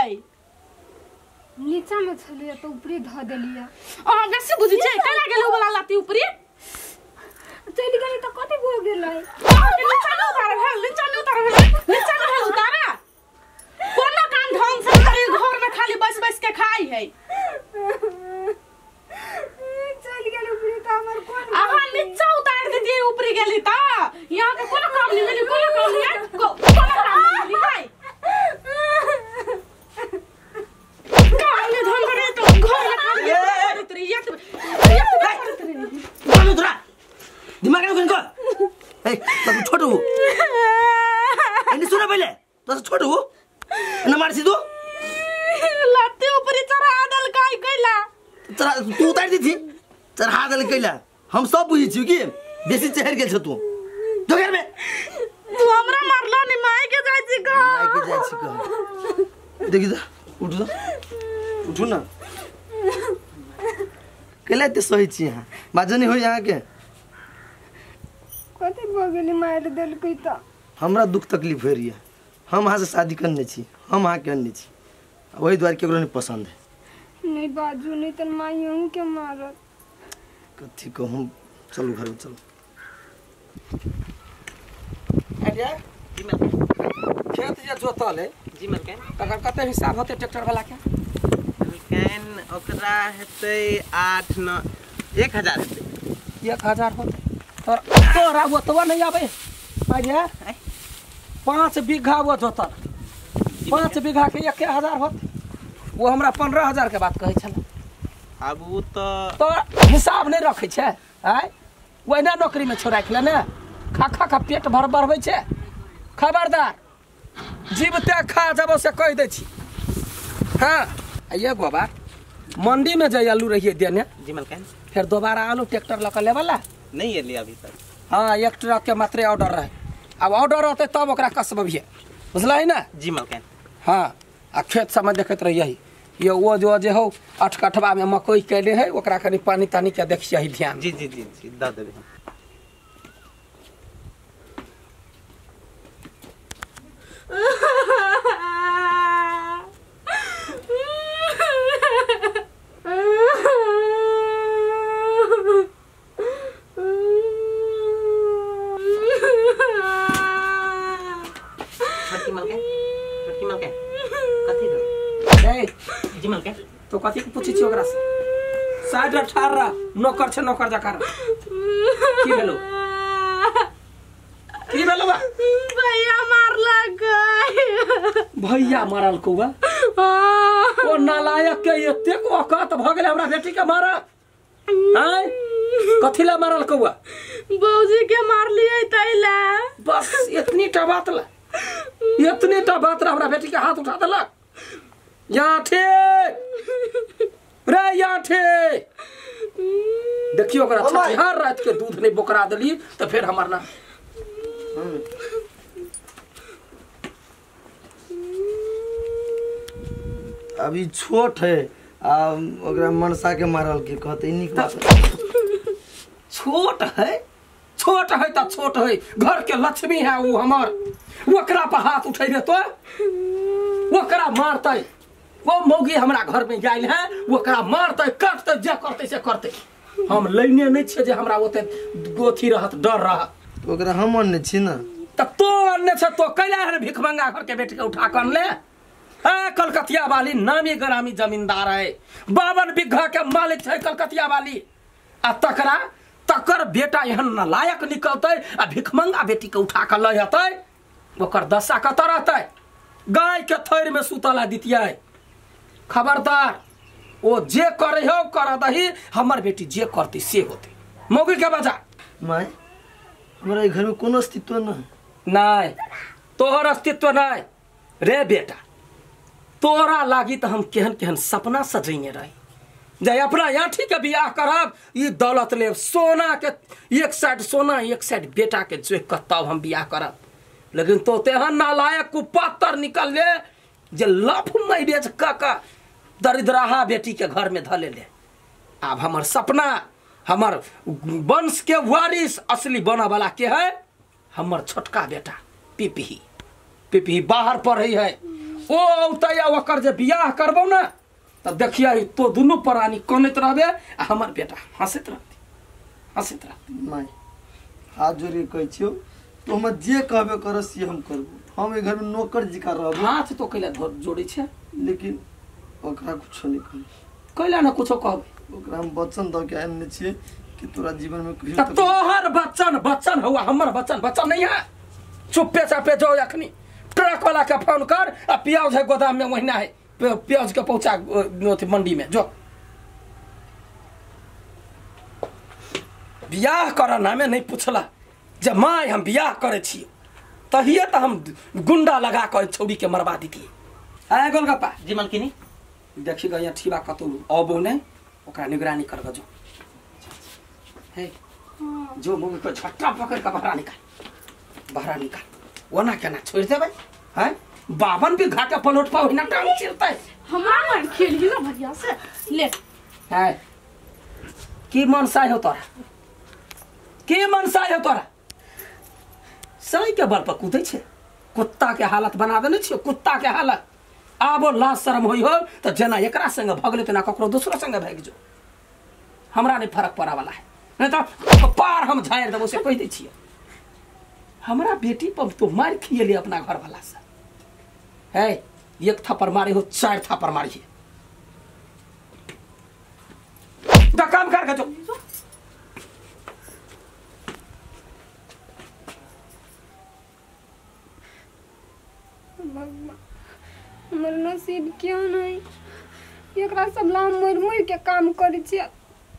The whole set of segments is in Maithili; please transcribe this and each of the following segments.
गेलै? नीचा में छलियै त ऊपरे ध देलियै। अहाँ बेसी बुझै छियै, कैला गेलै उ वाला लाती ऊपरे? चलि गेलै त कथी भऽ गेलै? अहाँके नीचा नहि उतारल भेल, नीचा नहि उतारल भेल, नीचा नहि भेल उतारा। कोनो काम ढंग से नहि, घर में खाली बैस बैस के खाई है। चलि गेलै ऊपरे त हमर कोन? अहाँ नीचा उतार देतियै ऊपरे गेली त यहाँ के कोनो काम नहीं मिली, कोनो काम नहीं, कोनो काम नहीं मिली है। काम नहीं धन करे तो घर में खाली करत रही, यत यत करत रही। बोलू तोरा दिमाग नहीं किनको। ए तू छोट हो, एने सुन पहिले, तू छोट हो न मारसी तू। लाते ऊपरे चढ़ा देल काय कैला? चढ़ा तू उतार दी थी, चढ़ा देल कैला? हम सब बुझै छी कि बेसी चढ़ गेल छ तू। जो घर में तू हमरा मारलो नि, माय के जाय छी कह, माय के जाय छी कह। देखि त उठू त, उठू ना। कैला एते सही छी अहाँ? बाजो नहीं होई अहाँ के? कथी भऽ गेलै मारि देलकै त? हमरा दुख तकलीफ होइ रही, हम अहाँ से शादी करने छी, हम अहाँ के अनने छी, ओहि दुआरे केकरो नहीं पसंद है। नहीं बाजू, नहीं त माई अहूँ के मारत। कथी कहूँ, चलू घर में चलू। अरे जी मलकाइन, खेत जे जोतल है जी मलकाइन, तकर कते हिसाब होते ट्रैक्टर वाला के? मलकाइन ओकरा हेतै 8 9 1000 हेतै। 1000 होते तोर तोरा ओतबा नहीं आबै। अरे 5 बीघा वो जोतल, 5 बीघा के 1000 होते, वो हमरा 15,000 के बात कहै छल। आब उ त हिसाब नहीं रखै छै। आय ओहिना नौकरी में छोड़ा राखले ने, खा खा खा पेट भर बढ़बै छै। खबरदार जीवते खा जबो से कहि दै छी। हाँ एगो बात, मंडी में जे आलू रहिए देने जी मलकाइन, फिर दोबारा आलू ट्रैक्टर लऽ के लेवला नहीं एलिए अभी तक? हाँ एक ट्रक के मात्रे ऑर्डर रहे, अब ऑर्डर रहते तब ओकरा कसबबियै, बुझलही ना जी मलकाइन? हाँ आ खेत सबमे देखैत रहियै, ये वो जो जे हो 8 कठवा में मकई कैले है, ओकरा कनि पानी तानी के देखियै ध्यान। जी जी जी जी the देबै हम। छोटकी मलकाइन, छोटकी मलकाइन कथी भेल? ए जी मलकाइन, तो कथी के पूछै छी ओकरा से? साइड ठाढ़ रह, नौकर छै नौकर जकाँ। की भेलो? की भेलो बा? भैया मारलक। भैया मारल कौआ? ओ नालायक के एतेक औकात भ गेलै हमरा बेटी के मारत? आँय कथी ला मारल कौआ? बौजी के मारलियै तैला। बस इतनी टा बात ला, इतनी टा बात ला हमरा बेटी के हाथ उठा देलक। याठे रे याठे, देखियो ओकरा छठिहार रात के दूध नहीं बोकरा देली तो फिर हमर ना। अभी छोट है आ ओकरा मनसा के मारल के कहते नीक बात। छोट है, छोट है त छोट है, घर के लक्ष्मी है वो हमर, ओकरा पर हाथ उठेबे तो ओकरा मारतै। वो मौगी हमरा घर में आयल है, ओकरा मारतै काटतै जे करतै से करतै। हम लैने नहीं छियै जे हमरा ओते गोथी रहत डर रहत। ओकरा हम अनने छी ना। त तो अनने छ, तो कैला है भिखमंगा घर के बेटी के उठा के अनले? ए कलकतिया वाली नामी ग्रामी जमींदार है, 52 बीघा के मालिक है कलकतिया वाली, आ तकरा तकर बेटा एहन नालायक निकलतै आ भिखमंगा बेटी के उठा के लऽ जेतै, ओकर दशा कतऽ रहतै? गाय के थैर में सुतल दितियै। खबरदार ओ जे करे हो कर दही, हमर बेटी जे करती से होते। मौगी के बजा। My हमरा घर में कोनो अस्तित्व न नहीं, तोहर अस्तित्व नहीं रे बेटा। तोरा लागी तो हम केहन केहन सपना सजैने रही जे अपना याठी के बियाह करब, ई दौलत लेब, सोना के एक साइड सोना एक साइड बेटा के जोख के तब हम बियाह करब। लेकिन तो तेहन नालायक कुपात्र निकल ले जे लफ मैरेज क के दरिद्राहा बेटी के घर में धले ले। आब हमर सपना, हमर वंश के वारिस असली बना वाला के है हमर छोटका बेटा पिपही। पिपही बाहर पढ़े है, ओ औतै आ ओकर जे बियाह करबौ ने तब देखिया तो दुनू प्राणी कनैत रहबे आ हमर बेटा हंसैत रहतै हंसैत रहतै। माय हाथ जोड़ि के कहै छियौ तो हम जे कहबे कर से हम करबो। हम एहि घर में नौकर जिका रहबो। हाथ तो कैला जोड़ै छै लेकिन ओकरा कुछो नहीं कहबै। कैला ना कुछो कहबै? ओकरा हम वचन दऽ के आनने छियै कि तोरा जीवन में कहियो त तोहर वचन वचन हुआ हमर वचन वचन नहीं है। चुप्पे चापे जो अखनी ट्रक वाला के फोन कर आ प्याज है गोदाम में महीना है प्याज के पहुंचा मंडी में जो बियाह कर नामे नहीं पूछला जे my हम बियाह करे छियै तहिए त हम गुंडा लगा के छौड़ी के मरवा दितियै। आय गोलगप्पा जी मालकिनी देखी गया ठीबा कतौ अबो नहीं ओकरा निगरानी कर जो हे जो मुंह को झट्टा पकड़ के बहरा निकाल बहरा निकाल ओना केना छोड़ देबै हैं बावन भी घाटे पलट पाओ हिना टांग चिरतै हमरा मन खेलही ना भैया से ले है की मन साय हो तोरा की मन साय हो तोरा सही के बल पर कूदै छै कुत्ता के हालत बना देने छियो कुत्ता के हालत। आबो लाज शरम होई हो त जेना एकरा संग भगले तेना ककरो दोसरो संग भागि जो हमरा नहीं फर्क पड़ा वाला है नहीं तो पार हम झाड़ि देबो से कहि दै छियो। हमरा बेटी पर तो मार खियली अपना घर वाला से है एक थप्पड़ मारे हो चार थप्पड़ मारी तो काम कर के जो हमर नसीब क्यों नहीं एकरा सब ला मरि मरि के काम करै छियै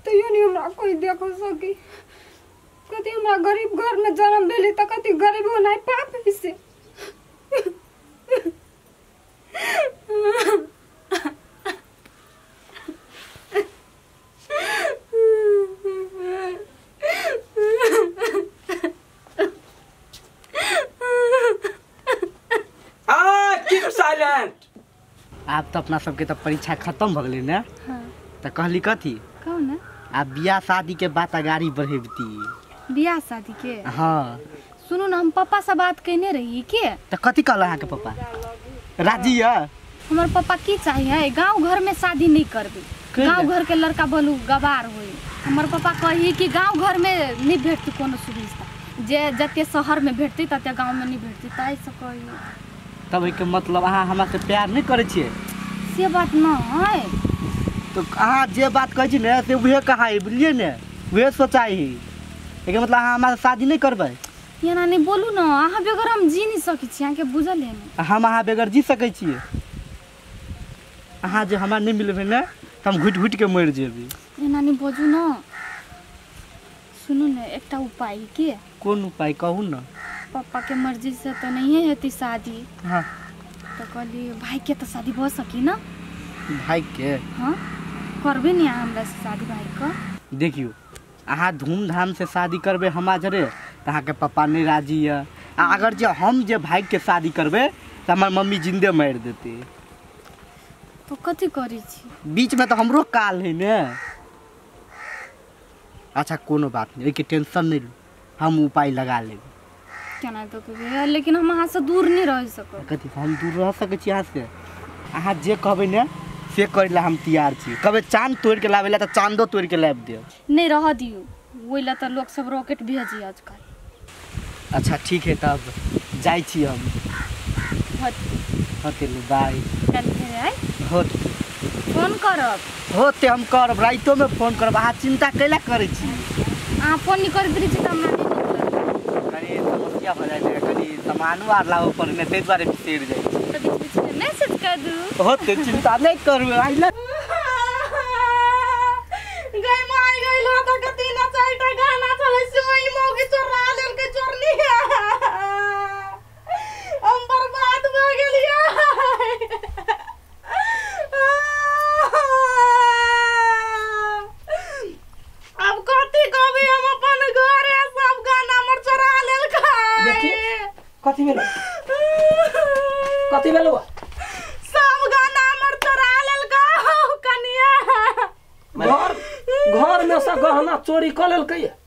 तैयो नहीं हमरा कोई देख सकी। कथी हमरा गरीब घर में जन्म भेलै त कथी गरीब होनाइ पाप है से। आब तो अपना सबके तो परीक्षा खत्म भ गेलै ने। हाँ। तो कहली कथी कहू ने आब बियाह शादी के बात अगाड़ी बढ़ेबती। बियाह शादी के? हाँ। सुनू ना हम पापा से बात केने रही के तो कथी कहल अहाँ के पापा राजी है? हमर पापा की चाहिए गांव घर में शादी नहीं करबे गांव घर के लड़का बनू गवार होई। हमर पापा कही कि गांव घर में नहीं भेटती कोनो सुविधा जे जते शहर में भेटती तते गांव में नहीं भेटती ताहि से कही। तब के मतलब अहाँ हमरा से प्यार नहीं करै छियै से बात न है। तो अहाँ जे बात कहै छी ने से उहे कहाई बुझलियै ने उहे सोचाई लेकिन मतलब अहाँ हमरा से शादी नहीं करबै एना नहीं बोलू न अहाँ बगैर हम जी नहीं सकै छी अहाँके बुझल है ने। हम अहाँ बगैर जी सकै छियै अहाँ जे हमरा नहीं मिलबै ने तऽ हम घुटि घुटि के मरि जेबै। एना नहीं बजू न सुनू ने एकटा उपाय के। कोन उपाय कहू न? पापा के मर्जी से तो नहीं हेती शादी। हाँ। तो कहली भाई के तो शादी भ सकी ना भाई के? हाँ करबे नहीं हमरा से शादी भाई का। देखियो अहाँ धूमधाम से शादी करबे हमरा जरे तो अहाँ के पापा नहीं राजी है आ अगर जे हम जे भाई के शादी करबे तो हमर मम्मी जिंदे मारि देते। तो कथी करै छी बीच में तो हमरो काल है ने। अच्छा कोनो बात नहीं एहिके टेंशन नहीं लू हम उपाय लगा लेब। केना तो कहबै लेकिन हम अहाँ से दूर नहीं रह सकब। कथी हम दूर रह सकै छी अहाँ से? अहाँ जे कहबै ने से करै ला हम तैयार छी। कहबै चाँद तोड़ि के लाबै ला तऽ चाँदो तोड़ि के लाबि देब। नहीं रह दियौ ओहि ला तऽ लोक सब रॉकेट भेजी आजकल। अच्छा ठीक है तब जाइ छी हम। होते बाय कल फेर आइ होते फोन करब। होते हम करब राइतो में फोन करब अहाँ चिंता कैला करै छी? अहाँ फोन नहीं करैत रही छी तऽ हमरा नहीं नीक कनी समस्या भऽ जाइ छै कनी सामानो आर लाबऽ पड़ै ने ताहि दुआरे बिसरि जाइ छी। तऽ बीच बीच में मैसेज कर दू। होते चिंता नहीं करू आइ ला गई माई गई लो त कति ना चारटा गाना चलै से ओइ मौगी चोरा लेलकै चोरनी हम बर्बाद भ गेलियै। अब कथी कहबै हम अपन घरे सब गाना हमर चोरा लेलकै। देखी कथी भेलो कथी भेलो? सब गाना हमर चोरा लेलकै कनिया घर घर में से गहना चोरी क लेलकै।